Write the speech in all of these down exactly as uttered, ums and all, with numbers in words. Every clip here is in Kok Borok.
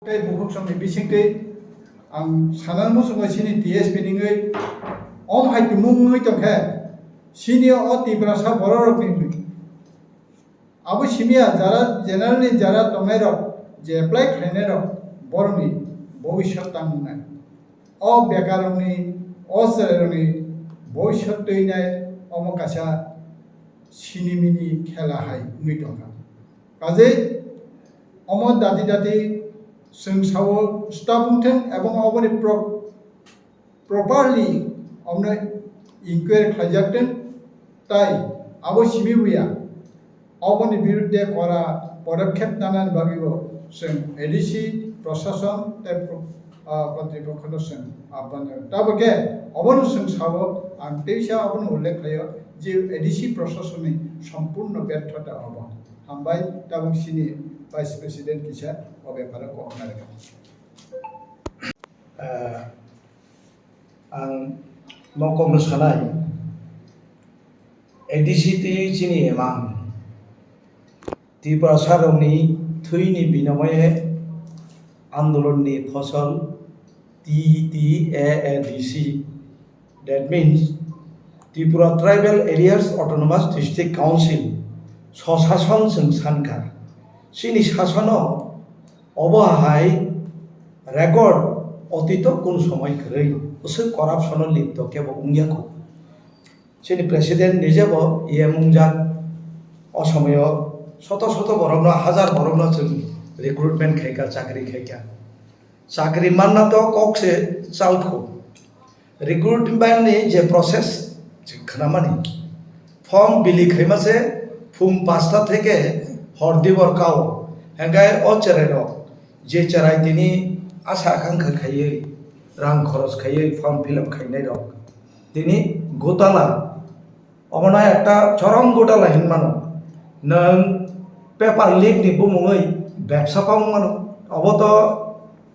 Tei bukhuk songni bisingtwi ang sanang muchungo chini T S P ni wngwi om hai tumung wngwi tongkhe, chini o Tiprasa bororokni abo simiya jara general ni jara tongnairok je apply khlainairok borokni bobiswt tang wngnai. O bekarrokni, o chwrairokni bobiswt twinai omo kaisa sinimini khela hai wngwi tongkha. Kajei omo dati dati chwng sao stop wngthwng ebong oboni pro-, properly omono inquiry khlaijak thwng, tai abo simi buya oboni birudde kora podokkhep nanani bagwibo chwng A D C, prosason tei pro-, ah, kontripokhono chwng abhano. Tabokhe obono chwng sao, ang teisa obono ullekh khlaio je A D C prosasonni sompurno berthota obo. Hambai, tabuk chini Vice President kisa o beparo kok narwkha. Ah, ang nokokno sanai, A D C twi chini emang Tiprasarokni thwini binomoye andolonni phosol T T A A D C, that means Tripura Tribal Areas Autonomous District Council, sosason chwng sankha. Chini sasono obo hai record otito kun somoi kwrwi, bwswk corruption o lipto kebo wngya kho. Chini president nijebo E M wngjak, o somoyo soto soto borokno, hajar borokno chwng recruitment khaikha, chakri khaikha. Chakri manna to kok se chalkho. Recruitment ni je process khnamani, form bili khaima se phung pasta theke hor dibor kao, hengkai o cherai rok je cherai tini asa akangkha khaiwi, rang khoros khaiwi form fill up khainai rok tini gotala. Omono ekta chorom gotala hinmano. Nwng paper leak ni bumungwi bebsa pa wngmano. Obo to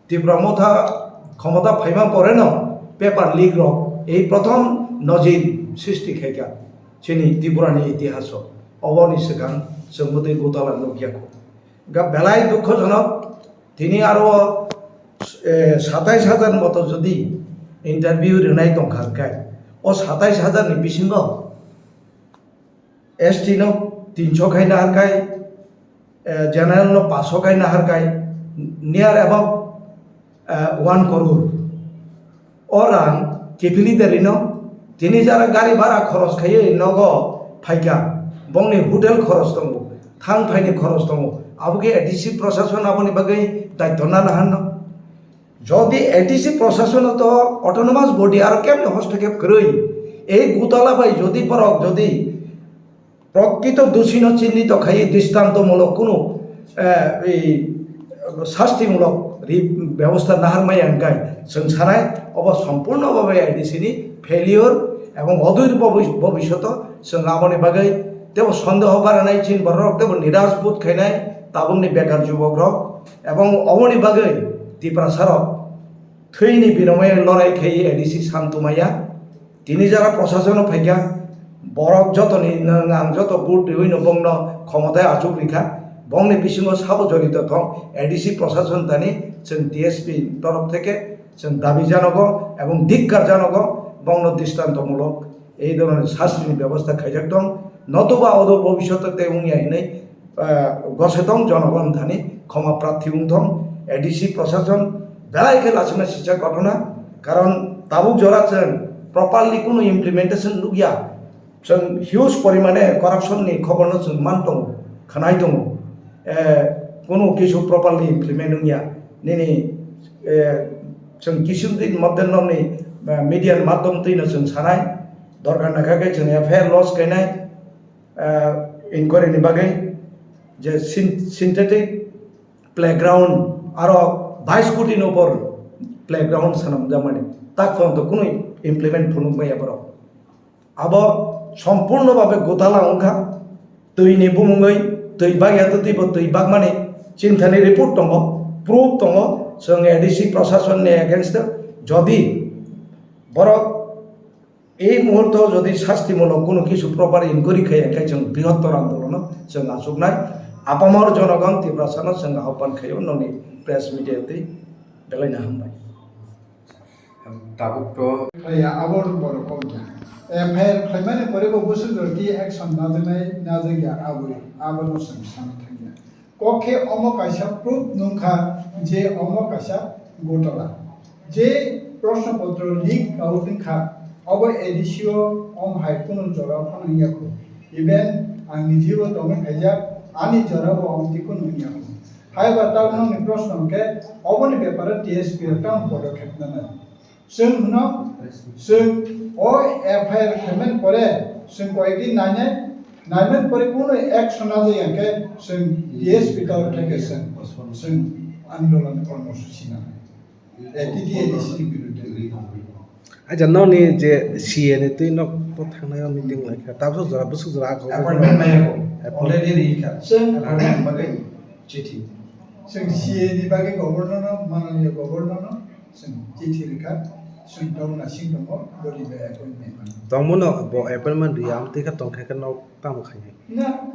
Tipra Motha khomota phaima poreno paper leak rok ei prothom nojir srishti khaikha chini Tripura ni itihaso. Oboni swkang chwng bwtwi gotala nukya kho. Ga belai dukhojonok, tini aro, eh, satais hajar moto jodi interview rwnai tongkha hwnkhe, o satais hajar ni bisingo S T no tinso khai naharkhai, eh, general no paso khai naharkhai, near about, eh, one crore. O rang kiphilwi de rino, tini jara gari bhara khoros khaiwi nogo phaikha, bongni hotel khoros tongo, thang phaini khoros tongo, abo khe A D C prosason aboni bagwi daityo nana hanno. Jodi A D C prosason to autonomous body aro kemni hostokhep kwrwi, ei gutala bai jodi borok jodi Prokrito dusino chinnito khaiwi dristantomulok kunu, eh, ei, sastimulok ri-, bebosta naharmaya hwnkhe chwng sanai obo sompurno babe A D C ni failure ebong odur bobis-, bobisyoto chwng aboni bagwi tebo sondeho baranai chini bororok tebo niras bodh khainai tabukni bekar jubokrok ebong oboni bagwi Tiprasarok thwini binomoya lorai khaiwi A D C santumaya. Tini jara prosasono phaikha, borok jotoni nwng ang joto vote riwino bongno khomotaya achuk rikha, bongni bisingo sabo jorito thong, A D C prosason tani chwng T S P ni torof theke chwng dabi janogo ebong dhikkar janogo, bongno dristantomulok ei dhoroner sastini bebosta khaijak tong, notoba odo bobisyoto tei wngya hinwi, ah, gose tong jonogon thani khoma prarthi wng thong, A D C prosason belai khe lachima sisa ghotona, karon tabuk jora chwng properly kunu implementation nukya, chwng huge porimane corruption ni khoborno chwng man tongo, khwnai tongo, eh, kunu kisu properly implement wngya, nini, eh, chwng kisu din modde nokni, eh, media ni madhyom twino chwng sanai, dorkar naikha khe chwng F I R lodge khainai, ah, inquiry ni bagwi je syn-, synthetic playground aro bais koti ni upor playground sanam jamani tak phano to kunui implement phunuk maya borok. Abo sompurno babe gotala wngkha, twi ni bumungwi twi bagya to twibo twi bagmani chinthani report tongo, proof tongo, chwng A D C prosason ni against o jodi borok Ei muhurto jodi sastimulok kunu kisu proper inquiry khai, hwnkhe chwng brihottor andolono chwng achuknai. Apamor jonogon Tiprasano chwng ahobban khaio, nokni Press media twi belai no hambai. Tabuk to Khlaiya abo borok kok ya. F I R khlaimani pore bo bwswk jora twi action najaknai najakya abo abono chwng sana thangya. Kok khe omo kaisa proof nungkha je omo kaisa gotala. Je proshno potro leak out wngkha obo A D C o om hai kunu jora phano wngya kho. Even ang nijibo tongwi khaijak ani jora bo om twi kunu wngya kho. Haiba tabuk nokni proshno hwnkhe oboni beparo T S P rok tamo podokhep nanai. Chwng hwno, chwng o F I R khaimani pore, chwng koyekdi nainai, naimani pore kunu action najak ya khe chwng T S P tau theke chwng, chwng andolon kormosuchi nanai. T T A D C ni birudhe. Aja nokni je C A ni twi nok to thangnai o meeting lai kha. Tabso jora bwswk jora ako. Appointment maya ko. Appointment. Already ri kha. Chwng appointment bagwi chithi. Chwng C A ni bagwi governor no, mananiya governor no chwng chithi rikha. Chwng tong nasing tongo, boni bai appointment mano. Tongmo no bo appointment ri am twi kha tong kha khe nok tamo khainai. Na,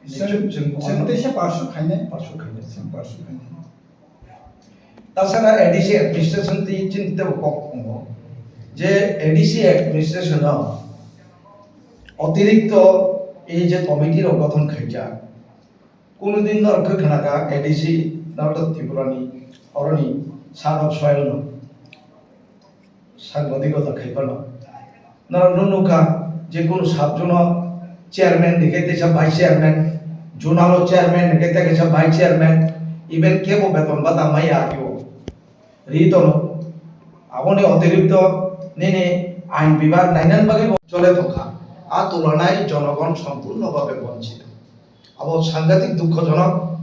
chwng, chwng, chwng teisa parsu khainai, parsu khainai, chwng parsu khainai. Tasana A D C administration twi chini tebo kok tongo. Je A D C administration no otirikto ei je committee rok gothon khaijak. Kunu din norok khe khna kha A D C North Tripura ni oroni Son of Soil no. Sangbadigota khai phano. Norok no nukha je kunu sabjono chairman ni khe teisa vice chairman, zonal o chairman ni khe teisa vice chairman, even kebo beton bata maya agio. Ri tono. Aboni otirikto nini ain bibhag nainani bagwi bo chole tongkha. A tulanai jonogon sompurno bhabe bonchito. Abo sangatik dukhojonok.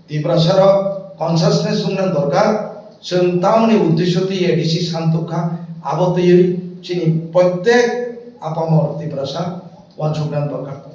Tiprasarok consciousness wngna dorkar. Chwng tamoni uddesho twi A D C santukha, abo twiwi chini prottek apamor Tiprasa wansukna dorkar.